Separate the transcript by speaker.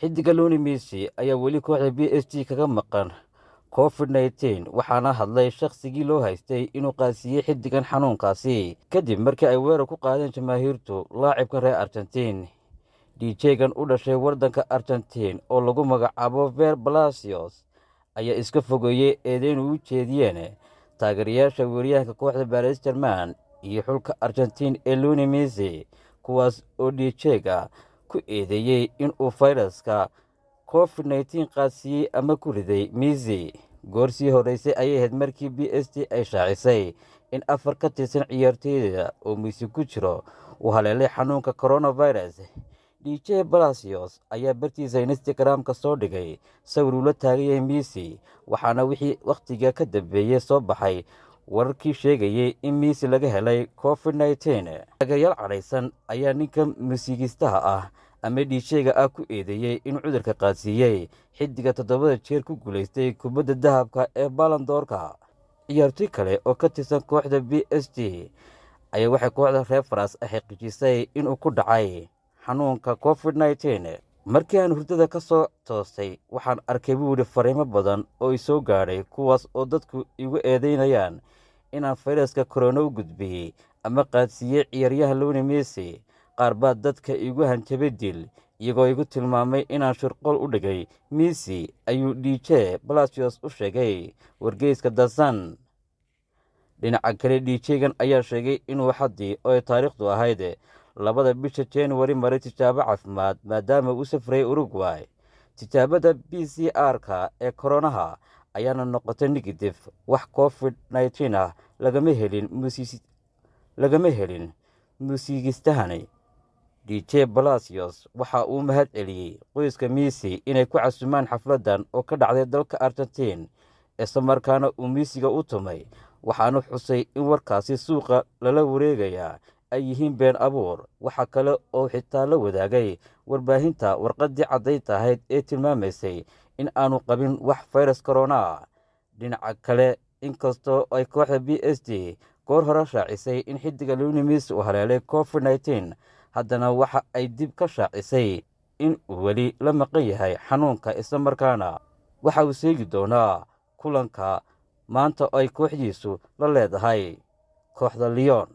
Speaker 1: Xidiga Lionel Messi ayaa weli kooxda PSG kaga maqan COVID-19, waxaana hadlay shaqsigii loo haystay inuu qaadsiiyey xidigan xanuunkaasi, kadib markii ay weerar ku qaadeen jamaahiirtu laacibka reer Argentiin. DJ-gan u dhashay waddanka Argentiin oo lagu magacaabo Fer Palacios ayaa iska fogeeyey eedeyn u jeediyeen taageerayaasha weeraryahanka kooxda Paris Germain iyo xulka Argentiin ee Lionel Messi, kuwaas oo DJ-ga ku eedeeyey inuu fayraska COVID-19 qaadsiiyey ama ku riday Messi. Goor sii horreysay ayay ahayd markii PSG ay shaacisay in afar ka tirsan ciyaartoyda oo Messi ku jiro uu haleelay xanuunka coronavirus. DJ Palacios ayaa bartiisa Instagram-ka soo dhigay sawir uu la taagan yahay Messi, waxaana wixii wakhtiga ka dambeeyey soo baxay wararkii sheegayey in Messi laga helay COVID-19. Taageerayaal cadhaysan ayaa ninka muusigiistaha ah ama DJ-ga ah ku eedeeyey in cudurka qaadsiiyey xidiga toddobada jeer ku guulaystay kubadda dahabka ee Ballon d'Or-ka. Ciyaartoy kale oo ka tirsan kooxda PSG ayaa waxay kooxda reer Faras xaqiijisay inuu ku dhacay xanuunka COVID-19. "Markii aan hurdada ka soo toostay, waxaan arkay," buu yidhi, "fariimo badan oo i soo gaadhay, kuwaas oo dadku igu eedeynayaan inaan fayraska korona u gudbiyey ama qaadsiiyey ciyaaryahan Lionel Messi. Qaar baa dadka igu hanjabay dil, iyagoo igu tilmaamay inaan shirqool u dhigay Messi," ayuu DJ Palacios u sheegay wargeyska The Sun. Dhinaca kale, DJ-gan ayaa sheegay inuu xaddii oo ay taariikhdu ahayd 2da bisha January maray tijaabo caafimaad, maadaama uu safrayay Uruguay. Tijaabada PCR-ka ee koronaha ayaana noqotay negative. Wax COVID-19 ah lagama helin muusigiistahani. DJ Palacios waxa uu mahad celiyey qoyska Messi inay ku casumaan xafladdan oo ka dhacday dalka Argentiin, islamarkaana uu Messiga u tumay, waxaana xusay in warkaasi suuqa lala wareegayaa ay yihiin been abuur. Waxa kale oo xitaa la wadaagay warbaahinta warqaddii caddaynta ahayd ee tilmaamaysay in aanu qabin wax fayras corona ah. Dhinaca kale, inkastoo ay kooxda PSG goor hore shaacisay in xidiga Lionel Messi uu haleelay COVID-19, haddana waxa ay dib ka shaacisay in uu weli la maqan yahay xanuunka, islamarkaana waxa uu seegi doonaa kulanka maanta oo ay kooxdiisu la leedahay kooxda Lyon.